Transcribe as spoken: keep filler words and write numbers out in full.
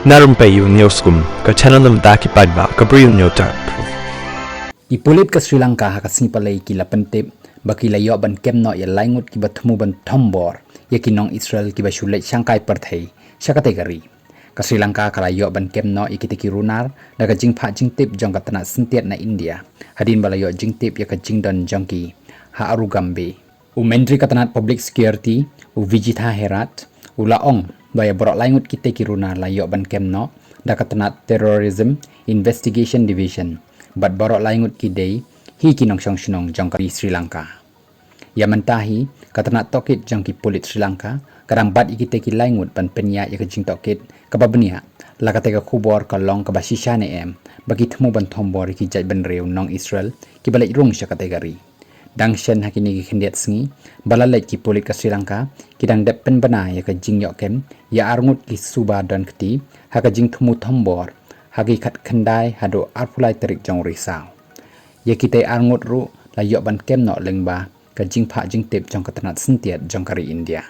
Na rympei ïa u Newsroom, ka channel na bynta ki paidbah ka Bri u Hynñiewtrep. Ki pulit ka Sri Lanka ha ka sngi Palei ki la pyntip ba ki la ïoh ban kem noh ïa lai ngut kiba thmu ban thombor ïa ki nong Israel kiba shu leit shangkai pyrthei sha katei ka ri. Ka Sri Lanka ka la ïoh ban kem noh ïa kitei ki runar da ka jingphah jingtip jong ka tnat syntiat na India hadien ba la ïoh jingtip ïa ka jingdon jong ki ha Arugam Bay. U Myntri ka tnat Public Security, u Vijitha Herath, u la ong ba ïa baroh lai ngut kitei ki runar la ïoh ban kem noh da ka tnat Terrorism Investigation Division, bad baroh lai ngut ki dei hi ki nongshong shnong jong ka ri Sri Lanka. Ïa mynta hi, ka tnat tohkit jong ki pulit Sri Lanka ka dang bat ïa kitei ki lai ngut ban pynïaid ïa ka jingtohkit kaba bniah. La katei ka khubor ka long kaba shisha ne em ba ki thmu ban thombor ïa ki jaitbynriew nong Israel kiba leit rung sha katei ka ri. Dang shen ha kine ki khyndiat sngi ba la leit, ki pulit ka Sri Lanka ki dang dep pynbna ïa ka jingïoh kem ïa ar ngut ki suba don kti ha ka jingthmu thombor ha ki khatkhyndai haduh arphew lai tarik jong u Risaw. Ïa kitei ar ngut ruh la ïoh ban kem noh lyngba ka jingphah jingtip jong ka tnat syntiat jong ka ri India.